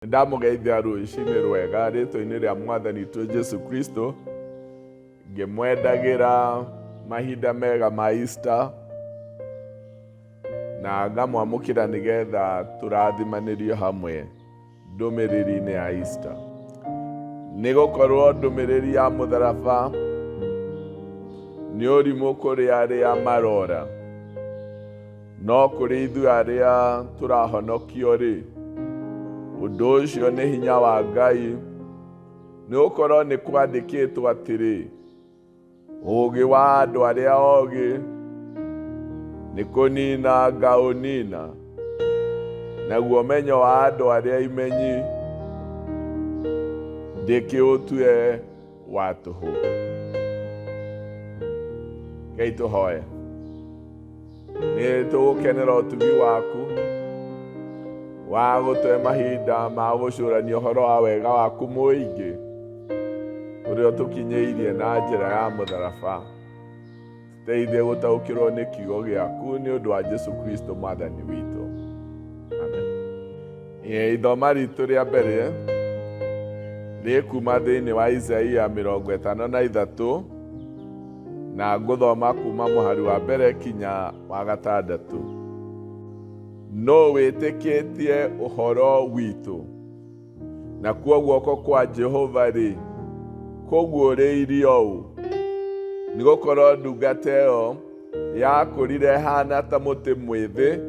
Ndamũgeithia rũcinĩ rwega rĩtwa-inĩ rĩa mwathani witũ Jesu Kristo, ngĩmwendagĩra mahinda mega ma Easter na ngamwamũkĩra nĩgetha tũrathimanĩrio hamwe ndũmĩrĩri-inĩ ya Easter. Nĩ gũkorwo ndũmĩrĩri ya mũtharaba nĩ ũrimũ kũrĩ arĩa marora, no kũrĩ ithuĩ arĩa tũrahonokio-rĩ, ũndũ ũcio nĩ hinya wa Ngai, nĩ gũkorwo nĩ kwandĩkĩtwo atĩrĩ, Ũũgĩ wa andũ arĩa ogĩ nĩ kũnina ngaũnina, naguo ũmenyo wa andũ arĩa imenyi ndĩkĩũtue wa tũhũ. Ngai tũhoe. Nĩ tũgũkenera ũtugi waku wa gũtũhe mahinda ma gũcũrania ũhoro wa wega waku mũingĩ ũrĩa ũtũkinyĩirie na njĩra ya mũtharaba. Tũteithie gũtaũkĩrwo nĩ kiugo gĩaku nĩ ũndũ wa Jesu Kristo mwathani witũ. Amen. Ithoma ritũ rĩa mbere rĩkuma thĩinĩ wa Isaia 53 na ngũthoma kuma mũhari wa mbere kinya wa gatandatũ. Nũ wĩtĩkĩtie ũhoro witũ? Nakuo guoko kwa Jehova-rĩ, kũguũrĩirio ũ? Nĩ gũkorwo ndungata ĩyo yakũrire ĩhaana ta mũtĩ mwĩthĩ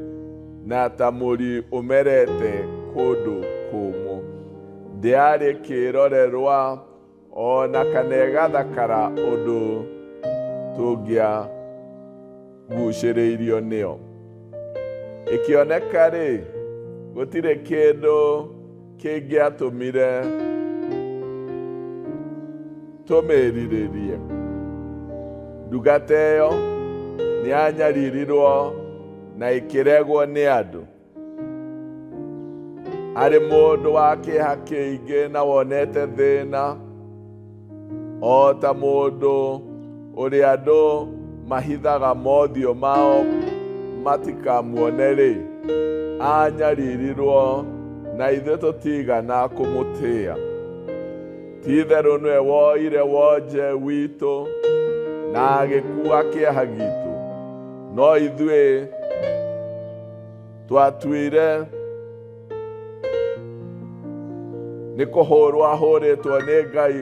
na ta mũri ũmerete kũndũ kũũmũ. Ndĩarĩ kĩĩrorerwa o na kana ĩgathakara ũndũ tũngĩagucĩrĩirio nĩyo. Ĩkĩoneka-rĩ, gũtirĩ kĩndũ kĩngĩatũmire tũmĩrirĩrie. Ndungata ĩyo nĩyanyaririrwo na ĩkĩregwo nĩ andũ. Arĩ mũndũ wa kĩeha kĩingĩ na wonete thĩna, o ta mũndũ ũrĩa andũ mahithaga mothiũ mao matikamuone-rĩ, anyaririrwo na ithuĩ tũtigana kũmũtĩĩa. Ti-itherũ nĩwe woire wonje witũ na agĩkuua kĩeha gitũ, no ithuĩ twatuire nĩ kũhũrwo ahũrĩtwo nĩ Ngai,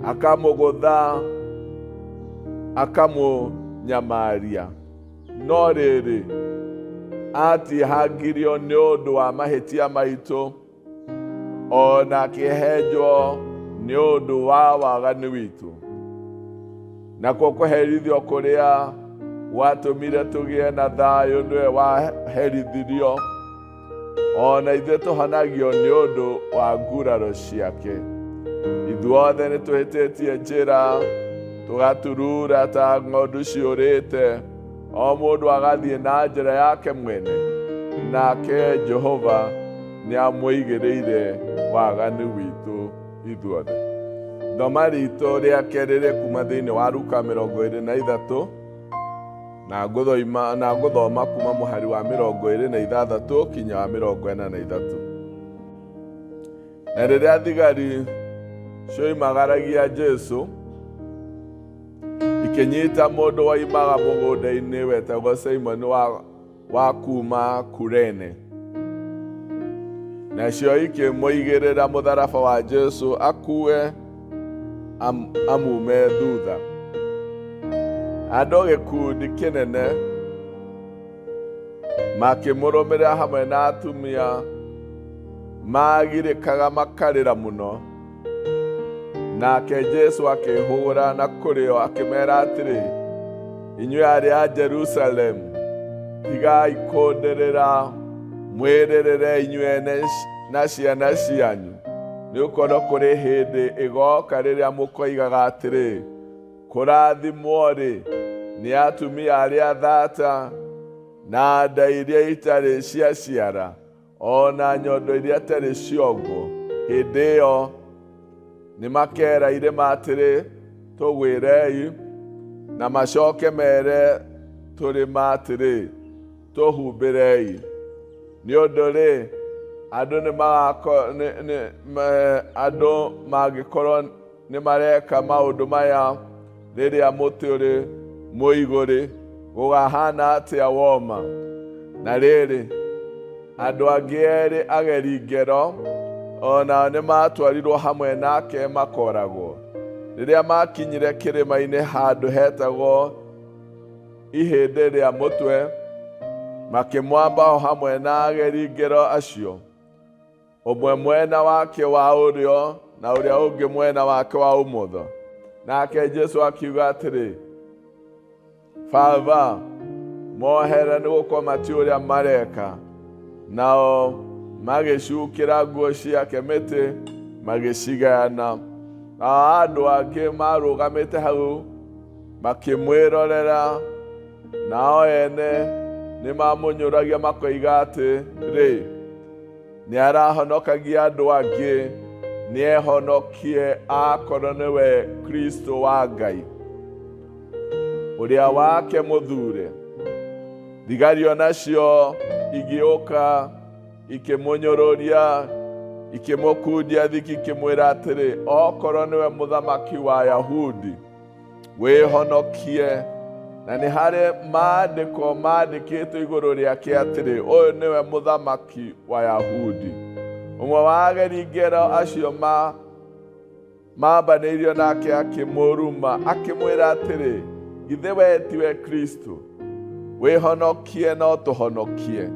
akamũgũtha, akamũnyamaria. No rĩrĩ, atihangirio nĩ ũndũ wa mahĩtia maitũ, o na akĩhenjwo nĩ ũndũ wa waganu witũ. Nakuo kũherithio kũrĩa gwatũmire tũgĩe na thayũ nĩwe waherithirio, o na ithuĩ tũhonagio nĩ ũndũ wa nguraro ciake. Ithuothe nĩ tũhĩtĩtie njĩra, tũgaturura ta ng'ondu ciũrĩte, o mũndũ agathiĩ na njĩra yake mwene, nake Jehova nĩ amũigĩrĩire waganu witũ ithuothe. Thoma ritũ rĩa kerĩ rĩ kuma thĩinĩ wa Luka 23 na ngũthoima na ngũthoma kuma mũhari wa 26 kinya wa 43. Na rĩrĩa thigari cioimagaragia Jesu, ikĩnyita mũndũ woimaga mũgũnda-inĩ wetagwo Simoni wa kuuma Kurene. Nacio ikĩmũigĩrĩra mũtharaba wa Jesu akue amume thutha. Andũ gĩkundi kĩnene makĩmũrũmĩrĩra hamwe na atumia magirĩkaga makarĩra mũno. Nake Jesu akĩhũgũra na kũrĩ o akĩmera atĩrĩ, inyuĩ arĩ a Jerusalemu, tigai kũndĩrĩra, mwĩrĩrĩre inyuĩ ene na ciana cianyu, nĩ gũkorwo kũrĩ hĩndĩ ĩgoka rĩrĩa mũkoigaga atĩrĩ, kũrathimwo-rĩ, nĩ atumia arĩa thata na nda iria itarĩ ciaciara, o na nyondo iria itarĩ ciongwo. Hĩndĩ ĩyo nĩmakera irĩma atĩrĩ, tũgwĩrei, na macoke mere tũrĩma atĩrĩ, tũhumbĩrei. Nĩ ũndũ-rĩ, Andũ nĩ magako nĩ nĩ andũ mangĩkorwo nĩ mareka maũndũ maya rĩrĩa mũtĩ ũrĩ mũigũ-rĩ, gũgahana atĩa woma? Na rĩrĩ, andũ angĩ erĩ ageri ngero o nao nĩ maatwarirwo hamwe nake makooragwo. Rĩrĩa maakinyire kĩrĩma-inĩ handũ hetagwo Ihĩndĩ rĩa Mũtwe, makĩmwamba o hamwe na ageri ngero acio, ũmwe mwena wake wa ũrĩo na ũrĩa ũngĩ mwena wake wa ũmotho. Nake Jesu akiuga atĩrĩ, Baba, mohere nĩ gũkorwo matiũĩ ũrĩa mareka. Nao magĩcukĩra nguo ciake mĩtĩ magĩcigayana. Nao andũ angĩ marũgamĩte hau makĩmwĩrorera, nao ene nĩ mamũnyũragia makoiga atĩrĩ, nĩ arahonokagia andũ angĩ, nĩ ehonokie akorwo nĩwe Kristo wa Ngai, ũrĩa wake mũthure. Thigari o nacio igĩũka ikĩmũnyũrũria, ikĩmũkundia thiki, ikĩmwĩra atĩrĩ, okorwo nĩwe mũthamaki wa Ayahudi, wĩhonokie. Na nĩ harĩ maandĩko maandĩkĩtwo igũrũ rĩake atĩrĩ, ũyũ nĩwe mũthamaki wa Ayahudi. Ũmwe wa ageri ngero acio ma Maambanĩirio nake akĩmũruma, akĩmwĩra atĩrĩ, Githĩ wee tiwe Kristo? Wĩhonokie na ũtũhonokie.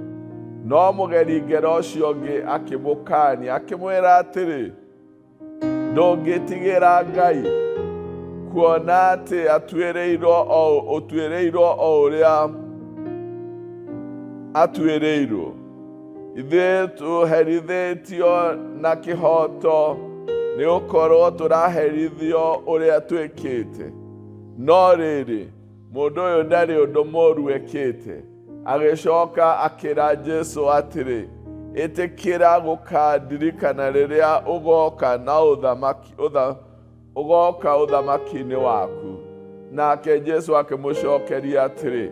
No mũgeri ngero ũcio ũngĩ akĩmũkaania, akĩmwĩra atĩrĩ, Ndũngĩtigĩra Ngai, kuona atĩ atuĩrĩirwo o ũtuĩrĩirwo o ũrĩa atuĩrĩirwo. Ithuĩ tũherithĩtio na kĩhooto nĩ gũkorwo tũraherithio ũrĩa twĩkĩte. No rĩrĩ, mũndũ ũyũ ndarĩ ũndũ mũũru ekĩte. Agĩcoka akĩra Jesu atĩrĩ, Ĩtĩkĩra gũkandirikana rĩrĩa ũgoka na ũthamaki, ũtha, ũgoka ũthamaki-inĩ waku. Nake Jesu akĩmũcokeria atĩrĩ,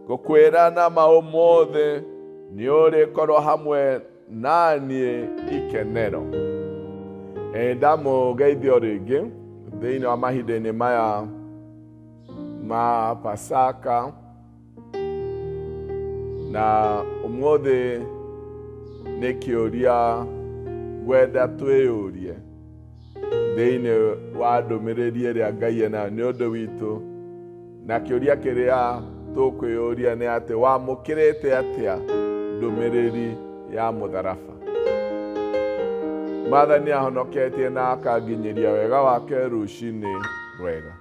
Ngũkwĩra na ma ũmũthĩ nĩ ũrĩkorwo hamwe na niĩ ikenero. Ndamũgeithia o rĩngĩ thĩinĩ wa mahinda-inĩ maya ma Pasaka na ũmũthĩ nĩ kĩũria ngwenda twĩyũrie. Thĩinĩ wa ndũmĩrĩri ĩrĩa Ngai enayo nĩ ũndũ witũ, na kĩũria kĩrĩa tũkwĩyũria nĩ atĩ wamũkĩrĩte atĩa ndũmĩrĩri ya mũtharaba? Mwathani ahonoketie na akanginyĩria wega wake rũcinĩ rwega.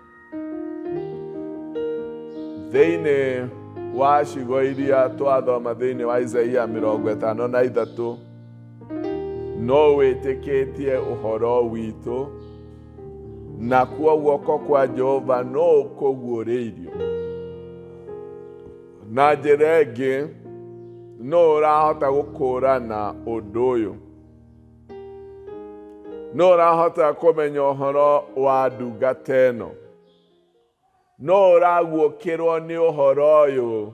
Thĩinĩ wa ciugo iria twathoma thĩinĩ wa Isaia 53, no wĩtĩkĩtie ũhoro witũ, nakuo guoko kwa Jehova no kũguũrĩirio. Na njĩra ĩngĩ, no ũrahota gũkũrana ũndũ ũyũ. No ũrahota kũmenya ũhoro wa ndungata ĩno. No ũraguũkĩrwo nĩ ũhoro ũyũ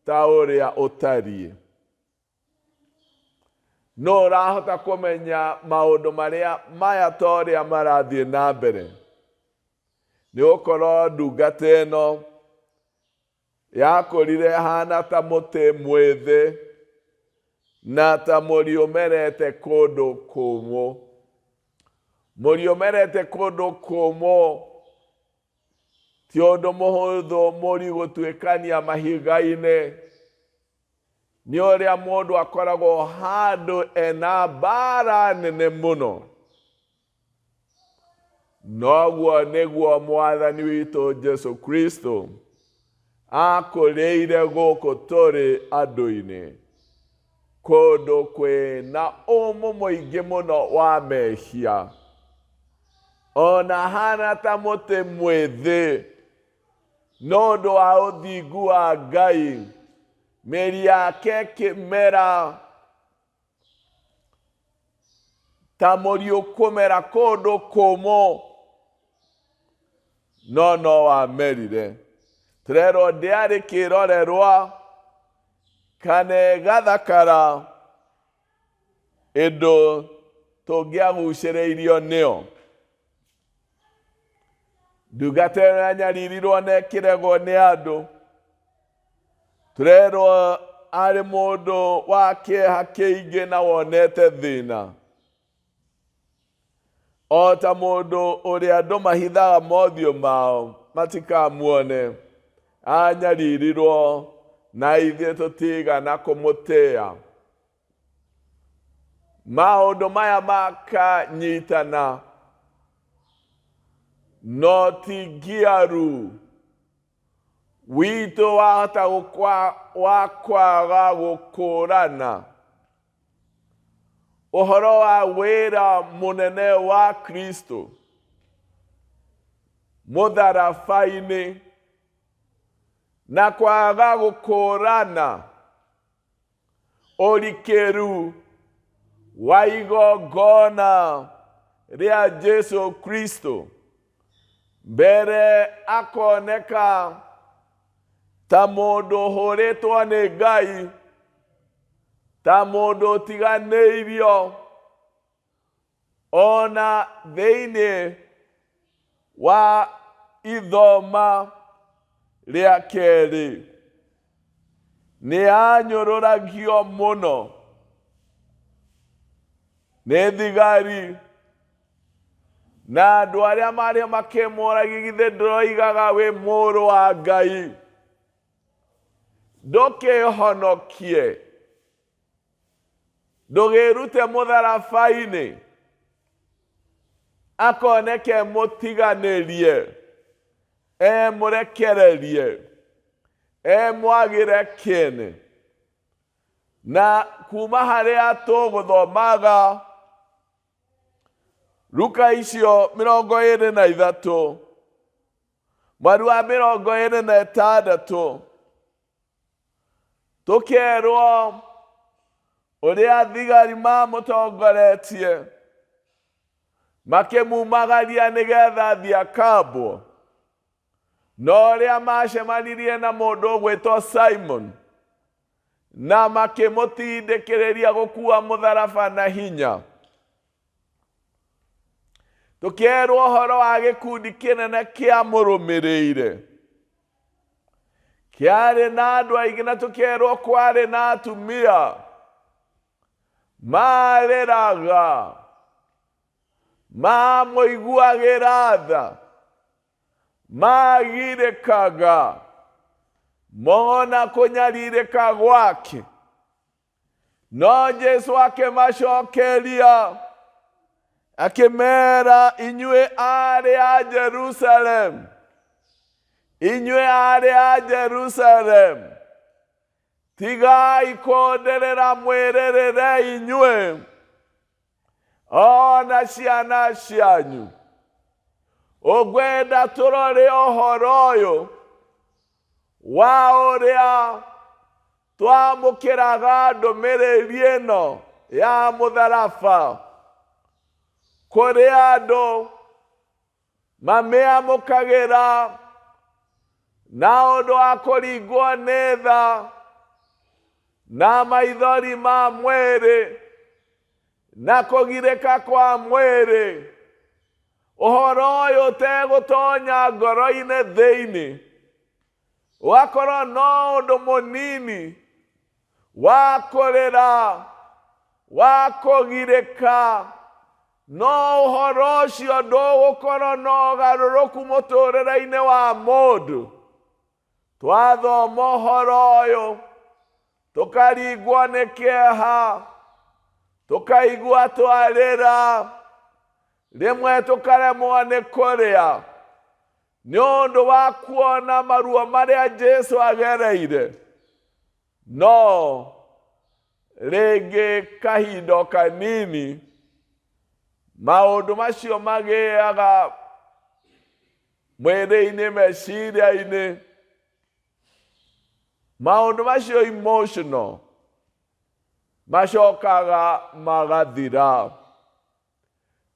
ta ũrĩa ũtariĩ. No ũrahota kũmenya maũndũ marĩa maya ta ũrĩa marathiĩ na mbere. Nĩ gũkorwo ndungata ĩno Yakũrire ĩhaana ta mũtĩ mwĩthĩ na ta mũri ũmerete kũndũ kũmũ. Mũri ũmerete kũndũ kũmũ ti ũndũ mũhũthũ mũri gũtuĩkania mahiga-inĩ. Nĩ ũrĩa mũndũ akoragwo handũ ena mbara nene mũno. Noguo nĩguo Mwathani witũ Jesu Kristo akũrĩire gũkũ tũrĩ andũ-inĩ, kũndũ kwĩna ũmũ mũingĩ mũno wa mehia, ona hana ta mũtĩ mwĩthĩ, no ũndũ wa ũthingu wa Ngai, mĩri yake ĩkĩmera ta mũri ũkũmera kũndũ kũmũ no no wamerire tũrerwo ndĩarĩ kĩrorerwa kana ĩgathakara. Ĩndũ tũngĩagucĩrĩirio nĩo. Ndungata ĩyo yanyaririrwo na ĩkĩregwo nĩ andũ. Tũrerwo arĩ mũndũ wa kĩeha kĩingĩ na wonete thĩna. O ta mũndũ ũrĩa andũ mahithaga mothiũ mao matikamuone, anyaririrwo na ithuĩ tũtigana kũmũtĩĩa. Maũndũ maya makanyitana no ti ngiaru witũ wahota wa kwaga gũkũrana ũhoro wa wĩra mũnene wa Kristo mũtharaba-inĩ na kwaga gũkũrana ũrikĩru wa igongona rĩa Jesu Kristo mbere akoneka ta mũndũ ũhũrĩtwo nĩ Ngai, ta mũndũ ũtiganĩirio ona thĩinĩ wa ithoma rĩa kerĩ. Nĩ anyũrũragio mũno nĩ thigari na andũ arĩa marĩ makĩmũragia, githĩ ndũroigaga wĩ mũrũ wa Ngai, ndũkĩhonokie, ndũgĩrute mũtharaba-inĩ, akoneke mũtiganĩrie, emũrekererie, emwagĩre kĩene. Na kuma harĩa tũgũthomaga Luka icio 23 mweri wa 26, tũkerwo ũrĩa thigari mamũtongoretie makĩmumagaria nĩgetha athiĩ akambwo, no ũrĩa macemanirie na mũndũ ũgwĩtwo Simon na makĩmũtindĩkĩrĩria gũkua mũtharaba na hinya. Tũkerwo ũhoro wa gĩkundi kĩnene kĩamũrũmĩrĩire, kĩarĩ na andũ aingĩ, na tũkerwo kwarĩ na atumia marĩraga, mamũiguagĩra tha, magirĩkaga mona kũnyarirĩka gwake. No Jesu akĩmacokeria akĩmera, inyuĩ aarĩ a Jerusalem, inyuĩ aarĩ a Jerusalem, tigai kũndĩrĩra, mwĩrĩrĩre inyuĩ ona ciana cianyu. Ũngwenda tũrore ũhoro ũyũ wa ũrĩa twamũkĩraga ndũmĩrĩri ĩno ya mũtharaba, kũrĩ andũ mamĩamũkagĩra na ũndũ wa kũringwo nĩ tha na maithori ma mwĩrĩ na kũgirĩka kwa mwĩrĩ, ũhoro ũyũ ũtegũtonya ngoro-inĩ thĩinĩ, ũgakorwo no ũndũ mũnini wa kũrĩra, wa kũgirĩka, no ũhoro ũcio ndũgũkorwo na ũgarũrũku mũtũrĩre-inĩ wa mũndũ. Twathoma ũhoro ũyũ tũkaringwo nĩ kĩeha, tũkaigua twarĩra, rĩmwe tũkaremwo nĩ kũrĩa nĩ ũndũ wa kuona maruo marĩa Jesu agereire. No rĩngĩ kahinda kanini maũndũ macio magĩaga mwĩrĩ-inĩ, meciria-inĩ, maũndũ macio emotional macokaga magathira.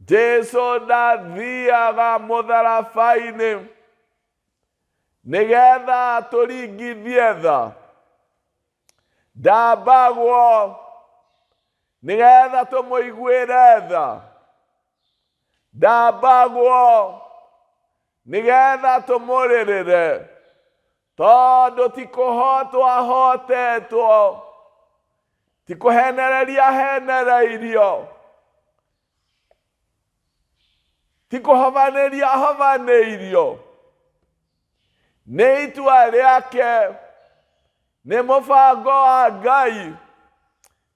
Jesu ndathiaga mũtharaba-inĩ nĩgetha tũringithie tha, ndambagwo. Nĩgetha tũmũiguĩre tha. Ndambagwo nĩgetha tũmũrĩrĩre, tondũ ti kũhotwo ahotetwo, ti kũhenereria ahenereirio, ti kũhobanĩria ahobanĩirio. Nĩ itua rĩake, nĩ mũbango wa Ngai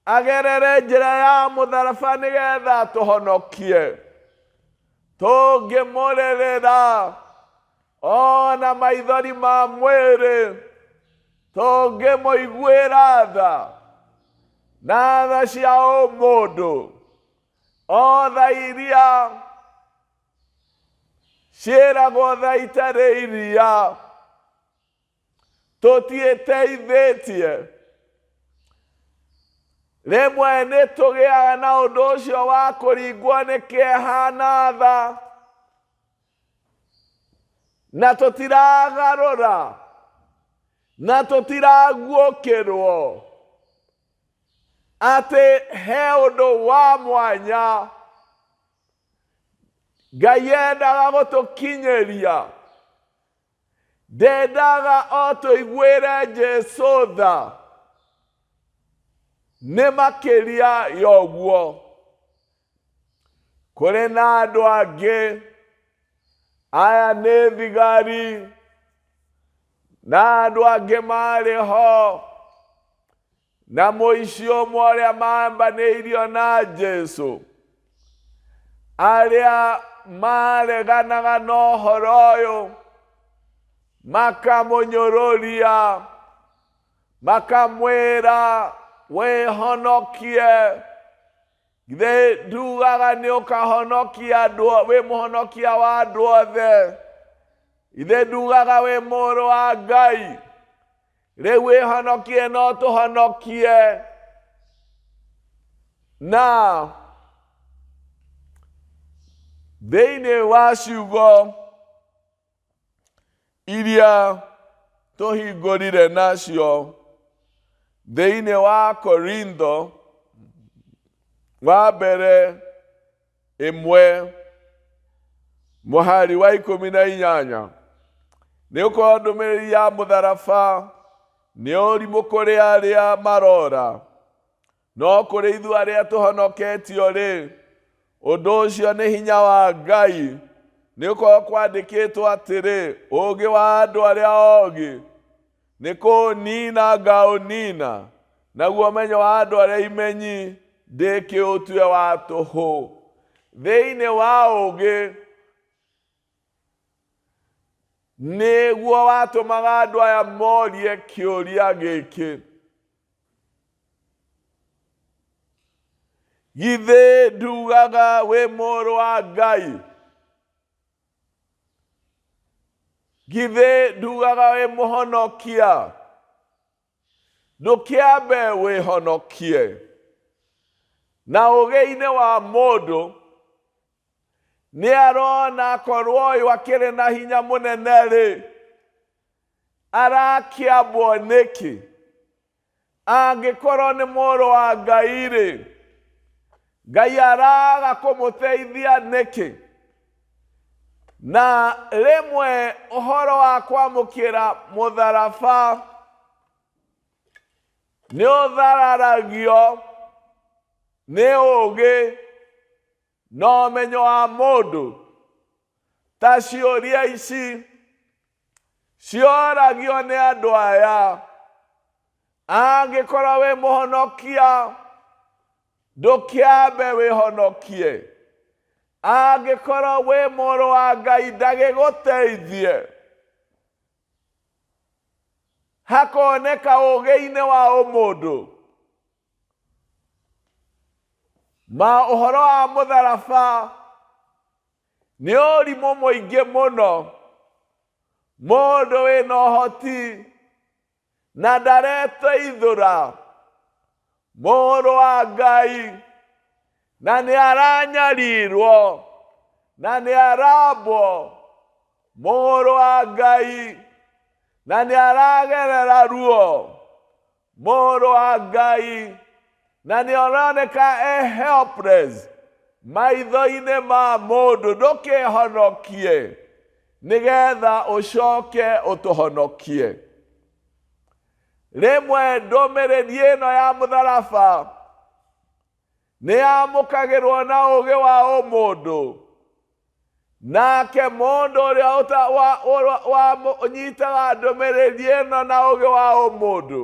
agerere njĩra ya mũtharaba nĩgetha tũhonokie. Tũngĩmũrĩrĩra ona maithori ma mwĩrĩ, tũngĩmũiguĩra tha na tha cia ũmũndũ, o tha iria ciĩragwo tha itarĩ iria, tũtiĩteithĩtie. Rĩmwe nĩ tũgĩaga na ũndũ ũcio wa kũringwo nĩ kĩeha na tha, na tũtiragarũra na tũtiraguũkĩrwo atĩ he ũndũ wa mwanya Ngai endaga gũtũkinyĩria. Ndendaga o tũiguĩre Jesu tha, nĩ makĩria ya ũguo. Kũrĩ na andũ angĩ, aya nĩ thigari na andũ angĩ marĩ ho, na mũici ũmwe ũrĩa mambanĩirio na Jesu, arĩa mareganaga na ũhoro ũyũ, makamũnyũrũria, makamwĩra wĩhonokie. Githĩ ndugaga nĩ ũkahonokia andũ, wĩ mũhonokia wa andũ othe? Githĩ ndugaga wĩ mũrũ wa Ngai? Rĩu wĩhonokie no tũhonokie. Na thĩinĩ wa ciugo iria tũhingũrire nacio thĩinĩ wa Korintho wa mbere ĩmwe mũhari wa 18, nĩ ũkorwo ndũmĩrĩri ya mũtharaba nĩ ũrimũ kũrĩ arĩa marora, no kũrĩ ithuĩ arĩa tũhonoketio rĩ, ũndũ ũcio nĩ hinya wa Ngai. Nĩ ũkorwo kwandĩkĩtwo atĩrĩ, ũũgĩ wa andũ arĩa ogĩ nĩ kũũnina ngaũnina, naguo ũmenyo wa andũ arĩa imenyi ndĩkĩũtue wa tũhũ. Thĩinĩ wa ũũgĩ nĩguo watũmaga andũ aya morie kĩũria gĩkĩ, githĩ ndugaga wĩ mũrũ wa Ngai? Githĩ ndugaga wĩ mũhonokia? Ndũkĩambe wĩhonokie. Na ũgĩ-inĩ wa mũndũ nĩ arona korwo ũyũ akĩrĩ na hinya mũnene rĩ, arakĩambwo nĩkĩ? Angĩkorwo nĩ mũrũ wa Ngai rĩ, Ngai araga kũmũteithia nĩkĩ? Na rĩmwe ũhoro wa kwamũkĩra mũtharaba nĩ ũthararagio nĩ ũũgĩ na ũmenyo wa mũndũ. Ta ciũria ici cioragio nĩ andũ aya, angĩkorwo wĩ mũhonokia, ndũkĩambe wĩhonokie. Angĩkorwo wĩ mũrũ wa Ngai, ndagĩgũteithie. Hakoneka ũũgĩ-inĩ wa ũmũndũ. Ma ũhoro wa mũtharaba nĩ ũrimũ mũingĩ mũno. Mũndũ wĩna ũhoti na ndareteithũra, mũrũ wa Ngai, na nĩ aranyarirwo na nĩ arambwo, mũrũ wa Ngai, na nĩ aragerera ruo, mũrũ wa Ngai, Na nĩ aroneka e helpless maitho-inĩ ma mũndũ. Ndũkĩhonokie nĩgetha ũcoke ũtũhonokie. Rĩmwe ndũmĩrĩri ĩno ya mũtharaba nĩ yamũkagĩrwo na ũũgĩ wa ũmũndũ. Nake mũndũ ũrĩa ũnyitaga ndũmĩrĩri ĩno na ũũgĩ wa ũmũndũ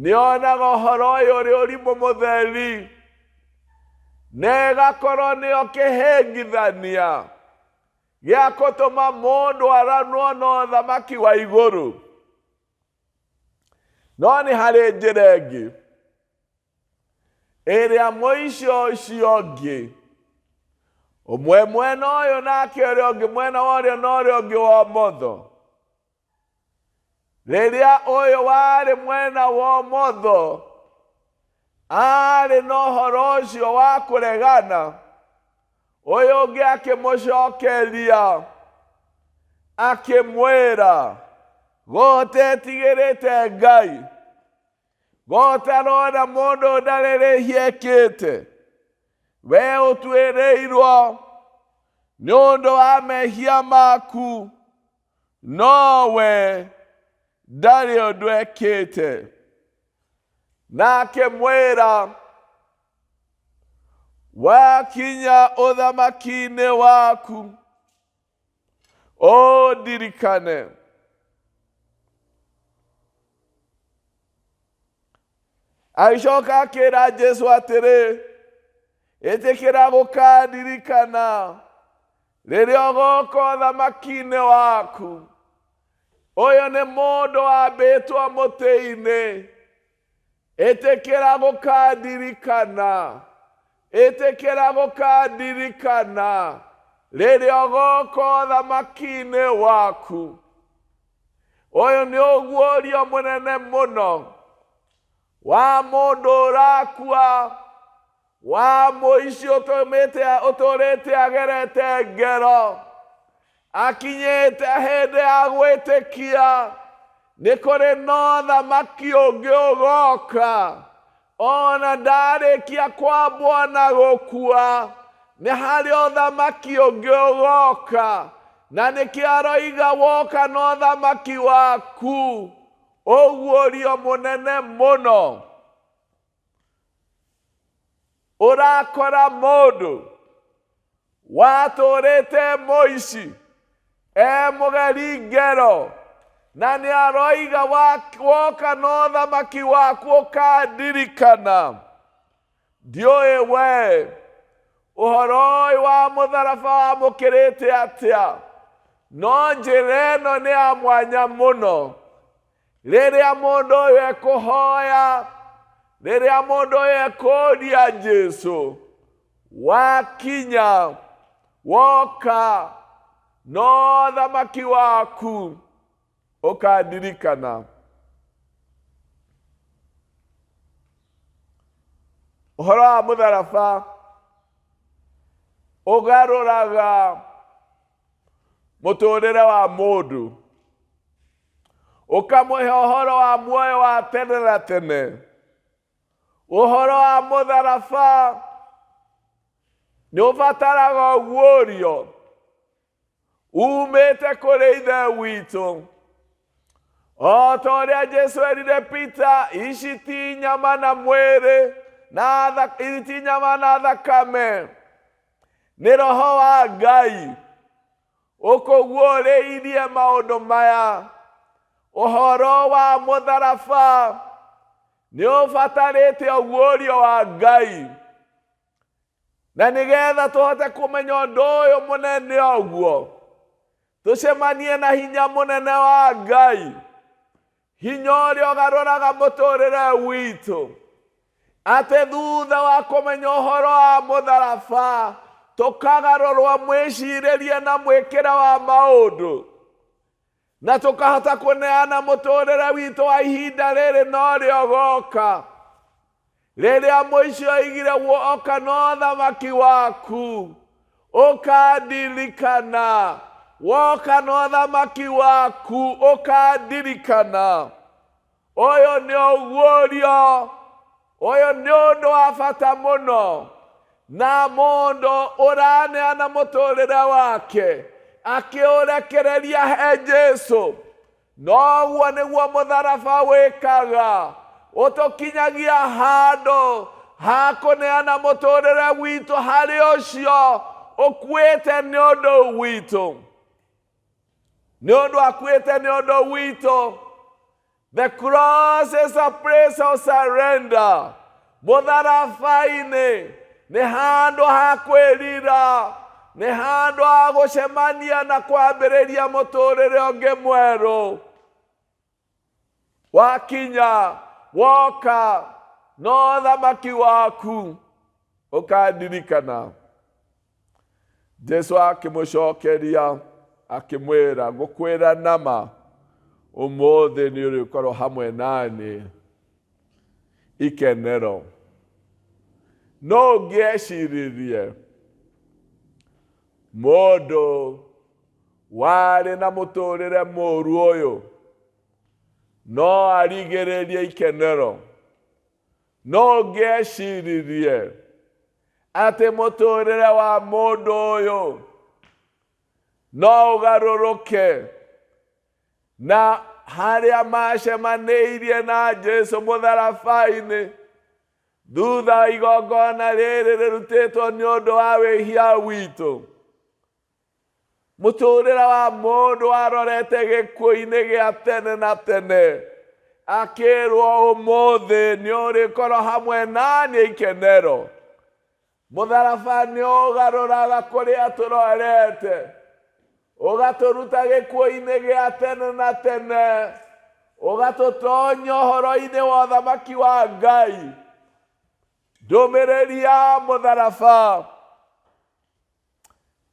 nĩonaga ũhoro ũyũ ũrĩ ũrimũ mũtheri, na ĩgakorwo nĩyo kĩhĩngithania gĩa gũtũma mũndũ aranwo na ũthamaki wa igũrũ. No nĩ harĩ njĩra ĩngĩ ĩrĩa mũico ũcio ũngĩ, ũmwe mwena ũyũ nake ũrĩa ũngĩ mwena wa ũrĩo na ũrĩa ũngĩ wa ũmotho. Rĩrĩa ũyũ warĩ mwena wa ũmotho arĩ na ũhoro ũcio wa kũregana, ũyũ ũngĩ akĩmũcokeria akĩmwĩra, gũtetigĩrĩte Ngai, gũtarona mũndũ ndarĩ rĩhia ekĩte, we ũtuĩrĩirwo nĩ ũndũ wa mehia maku, nowe ndarĩ ũndũ ekĩte. Na akĩmwĩra, wakinya ũthamaki-inĩ waku, ũndirikane. Agĩcoka akĩra Jesu atĩrĩ, ĩtĩkĩra gũkandirikana rĩrĩa ũgoka ũthamaki-inĩ waku. Ũyũ nĩ mũndũ wambĩtwo mũtĩ-inĩ. Ĩtĩkĩra gũkandirikana, ĩtĩkĩra gũkandirikana rĩrĩa ũgoka ũthamaki-inĩ waku. Ũyũ nĩ ũguũrio mũnene mũno wa mũndũ ũrakua, wa mũici ũtũmĩte ũtũrĩte agerete ngero, akinyĩte hĩndĩ ya gwĩtĩkia nĩ kũrĩ na ũthamaki ũngĩ ũgoka. Ona ndarĩkia kwambwo na gũkua, nĩ harĩ ũthamaki ũngĩ ũgoka. Na nĩkĩo aroiga woka na ũthamaki waku, ũguũrio mũnene mũno. Ũrakora mũndũ watũrĩte mũici e mũgeri ngero, na nĩ aroiga woka na ũthamaki waku ũkandirikana. Ndiũĩ we ũhoro ũyũ wa mũtharaba wamũkĩrĩte atĩa, no njĩra ĩno nĩ ya mwanya mũno. Rĩrĩa mũndũ ũyũ ekũhoya, rĩrĩa mũndũ ũyũ ekũria Jesu, wakinya woka no thamaki waku ũkandirikana. Ũhoro wa mũtharaba ũgarũraga mũtũrĩre wa mũndũ, ũkamũhe ũhoro wa muoyo wa tene na tene. Ũhoro wa mũtharaba nĩ ũbataraga ũguũrio umĩte kũrĩ Ithe witũ. O ta ũrĩa Jesu erire Peter, ici ti nyama na mwĩrĩ, na ici ti nyama na thakame, nĩ roho wa Ngai ũkũguũrĩirie maũndũ maya. Ũhoro wa mũtharaba nĩ ũbatarĩte ũguũrio wa Ngai, na nĩgetha tũhote kũmenya ũndũ ũyũ mũnene ũguo, tũcemanie na hinya mũnene wa Ngai, hinya ũrĩa ũgarũraga mũtũrĩre witũ, atĩ thutha wa kũmenya ũhoro wa mũtharaba tũkagarũrwo mwĩcirĩrie na mwĩkĩre wa maũndũ, na tũkahota kũneana mũtũrĩre witũ wa ihinda rĩrĩ na ũrĩa ũgoka. Rĩrĩa mũici oigire woka na ũthamaki waku ũkandirikana, woka na ũthamaki waku ũkandirikana. Ũyũ nĩ ũguũrio. Ũyũ nĩ ũndũ wa bata mũno na mũndũ ũraneana mũtũrĩre wake akĩũrekereria he Jesu. Noguo nĩguo mũtharaba wĩkaga, ũtũkinyagia handũ ha kũneana mũtũrĩre witũ harĩ ũcio ũkuĩte nĩ ũndũ witũ. Nĩ ũndũ akuĩte nĩ ũndũ witũ. The cross is a place of surrender. Mũtharaba-inĩ nĩ handũ ha kwĩrira, nĩ handũ ha gũcemania na kwambĩrĩria mũtũrĩre ũngĩ mwerũ. Wakinya, woka, no thamaki waku ũkandirikana. Jesu akĩmũcokeria akĩmwĩra, ngũkwĩra nama, ũmũthĩ nĩ ũrĩkorwo hamwe nani ikenero. No ũngĩeciririe mũndũ warĩ na mũtũrĩre mũru ũyũ no arigĩrĩrie ikenero. No ũngĩeciririe atĩ mũtũrĩre wa mũndũ ũyũ no ũgarũrũke na harĩa macemanĩirie na Jesu mũtharaba-inĩ thutha wa igongona rĩrĩ rĩrutĩtwo nĩ ũndũ wa wĩhia witũ. Mũtũrĩre wa mũndũ warorete gĩkuũ-inĩ gĩa tene na tene akĩrwo ũmũthĩ nĩ ũrĩkorwo hamwe naniĩ ikenero. Mũtharaba nĩ ũgarũraga kũrĩa tũrorete, ũgatũruta gĩkuũ-inĩ gĩa tene na tene, ũgatũtonya ũhoro-inĩ wa ũthamaki wa Ngai. Ndũmĩrĩri ya mũtharaba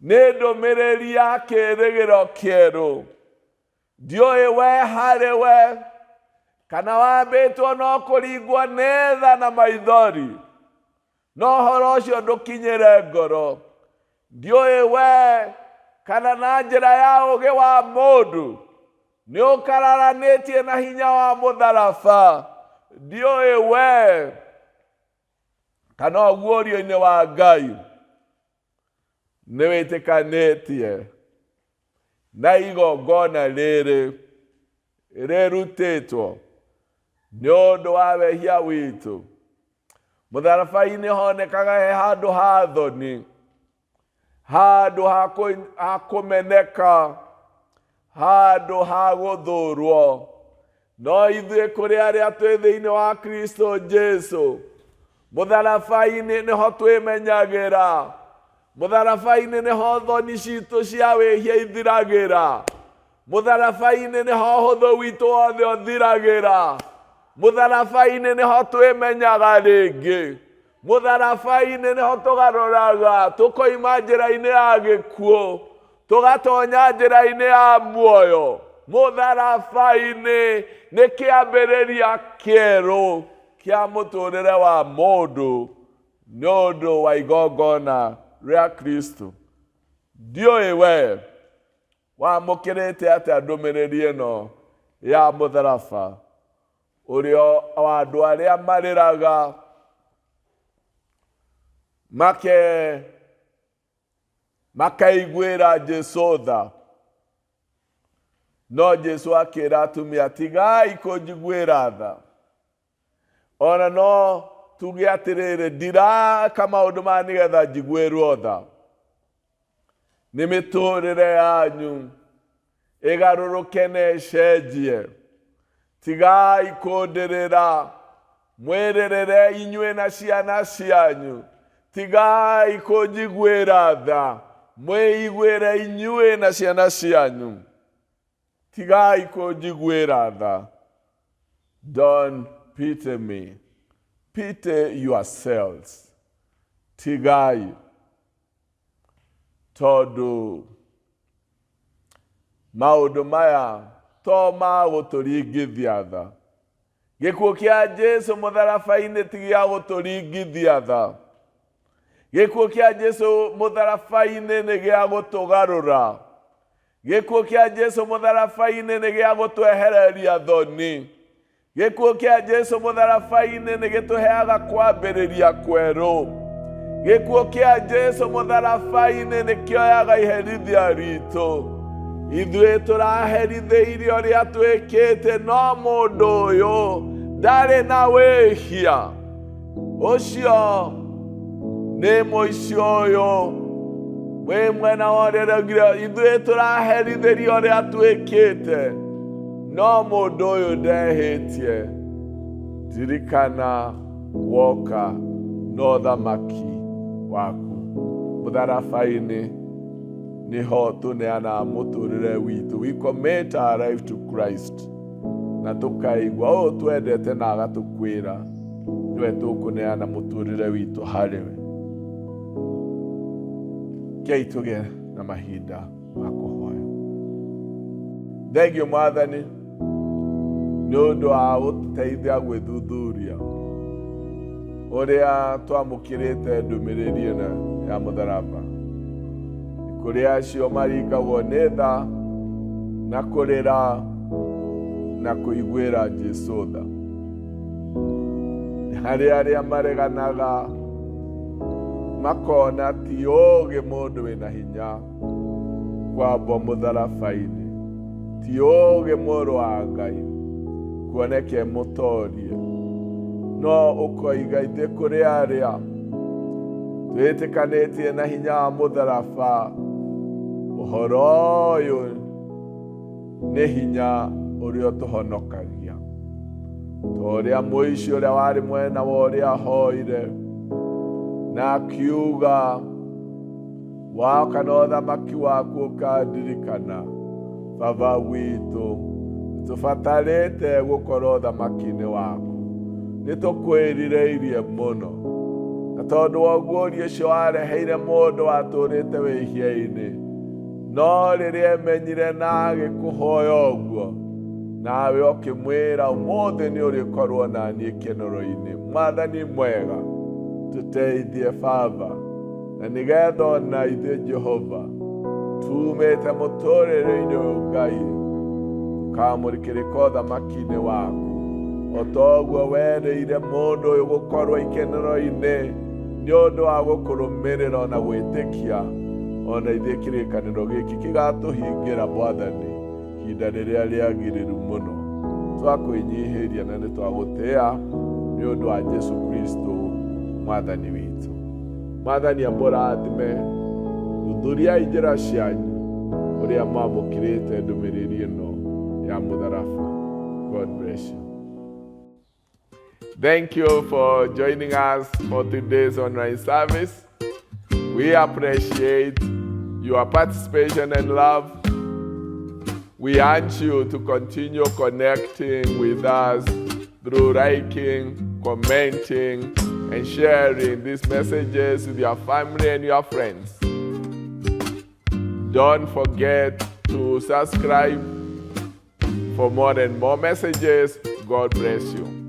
nĩ ndũmĩrĩri ya kĩĩrĩgĩro kĩerũ. Ndiũĩ we harĩ we kana wambĩtwo no kũringwo nĩ tha na maithori, no ũhoro ũcio ndũkinyĩre ngoro. Ndiũĩ we kana na njĩra ya ũũgĩ wa mũndũ nĩ ũkararanĩtie na hinya wa mũtharaba. Ndiũĩ we kana ũguũrio-inĩ wa Ngai nĩ wĩtĩkanĩtie na igongona rĩrĩ rĩrutĩtwo nĩ ũndũ wa wehia witũ. Mũtharaba-inĩ honekaga he handũ ha thoni, handũ ha kũmeneka, handũ ha gũthũrwo. No ithuĩ kũrĩ arĩa twĩ thĩinĩ wa Kristo Jesu, mũtharaba-inĩ nĩho twĩmenyagĩra, mũtharaba-inĩ nĩho thoni citũ cia wĩhia ithiragĩra, mũtharaba-inĩ nĩho ũhũthũ witũ wothe ũthiragĩra, mũtharaba-inĩ nĩho twĩmenyaga rĩngĩ, mũtharaba-inĩ nĩho tũgarũraga tũkoima njĩra-inĩ ya gĩkuũ tũgatonya njĩra-inĩ ya muoyo. Mũtharaba-inĩ nĩ kĩambĩrĩria kĩerũ kĩa mũtũrĩre wa mũndũ nĩ ũndũ wa igongona rĩa Kristo. Ndiũĩ we wamũkĩrĩte atĩa ndũmĩrĩri ĩno ya mũtharaba, ũrĩa wa andũ arĩa marĩraga make makaiguĩra Jesu tha. No Jesu akĩra atumia, tigai kũnjiguĩra tha. Ona no tuge atĩrĩrĩ, ndiraka maũndũ maya nĩgetha njiguĩrwo tha. Nĩ mĩtũrĩre yanyu ĩgarũrũke na ĩcenjie. Tigai kũndĩrĩra, mwĩrĩrĩre inyuĩ na ciana cianyu. Tigai kũnjiguĩra tha, mwĩiguĩre inyuĩ na ciana cianyu. Tigai kũnjiguĩra tha. Don't pity me, pity yourselves. Tigai, tondũ maũndũ maya to ma gũtũringithia tha. Gĩkuũ kĩa Jesu mũtharaba-inĩ ti gĩa gũtũringithia tha. Gĩkuũ kĩa Jesu mũtharaba-inĩ nĩ gĩa gũtũgarũra. Gĩkuũ kĩa Jesu mũtharaba-inĩ nĩ gĩa gũtwehereria thoni. Gĩkuũ kĩa Jesu mũtharaba-inĩ nĩ gĩtũheaga kwambĩrĩria kwerũ. Gĩkuũ kĩa Jesu mũtharaba-inĩ nĩ kĩoyaga iherithia ritũ. Ithuĩ tũraherithĩirio ũrĩa twĩkĩte, no mũndũ ũyũ ndarĩ na wĩhia. Ũcio nĩ mũici ũyũ wĩ mwena wa ũrĩa ũraugire ithuĩ tũraherithĩrio ũrĩa twĩkĩte, no mũndũ ũyũ ndehĩtie. Ririkana woka na ũthamaki waku. Mũtharaba-inĩ nĩho tũneanaga mũtũrĩre witũ. We commit our life to Christ. Na tũkaigua ũũ twendete na agatũkwĩra nĩwe tũkũneana mũtũrĩre witũ harĩ we. Kei tũgĩe na mahinda ma kũhoya. Thengio Mwathani nĩ ũndũ wa gũtũteithia gwĩthuthuria ũrĩa twamũkĩrĩte ndũmĩrĩri ĩno ya mũtharaba. Kũrĩ acio maringagwo nĩ tha na kũrĩra na kũiguĩra Jesu tha. Nĩ harĩ arĩa mareganaga makona ti ũũgĩ mũndũ wĩna hinya kwambwo mũtharaba-inĩ, ti ũũgĩ mũrũ wa Ngai kuoneke mũtorie, no ũkoiga ithuĩ kũrĩ arĩa twĩtĩkanĩtie na hinya wa mũtharaba, ũhoro ũyũ nĩ hinya ũrĩa ũtũhonokagia. Ta ũrĩa mũici ũrĩa warĩ mwena wa ũrĩa ahoire na akiuga woka na ũthamaki waku ũkandirikana. Baba witũ, tũbatarĩte gũkorwo ũthamaki-inĩ waku, nĩ tũkwĩrirĩirie mũno, na tondũ wa ũguũrio ũcio wareheire mũndũ watũrĩte wĩhia-inĩ, no rĩrĩa emenyire na agĩkũhoya ũguo, nawe ũkĩmwĩra ũmũthĩ nĩ ũrĩkorwo na niĩ kenero-inĩ. Mwathani mwega, tũteithie Baba, na nĩgetha ona ithuĩ Jehova tumĩte mũtũrĩre-inĩ ũyũ Ngai tũkamũrĩkĩrĩka ũthamaki-inĩ waku, o ta ũguo werĩire mũndũ ũyũ gũkorwo ikenero-inĩ nĩ ũndũ wa gũkũrũmĩrĩra ona gwĩtĩkia, ona ithuĩ kĩrĩkanĩro gĩkĩ kĩgatũhingĩra Mwathani ihinda rĩrĩa rĩagĩrĩru mũno. Twakwĩnyihĩria na nĩ twagũtĩa nĩ ũndũ wa Jesu Kristo Mwathani witũ. Mwathani amũrathime. Thuthuriai njĩra cianyu ũrĩa mwamũkĩrĩte ndũmĩrĩri ĩno ya mũtharaba. God bless you. Thank you for joining us for today's online service. We appreciate your participation and love. We urge you to continue connecting with us through liking, commenting, and sharing these messages with your family and your friends. Don't forget to subscribe for more and more messages. God bless you.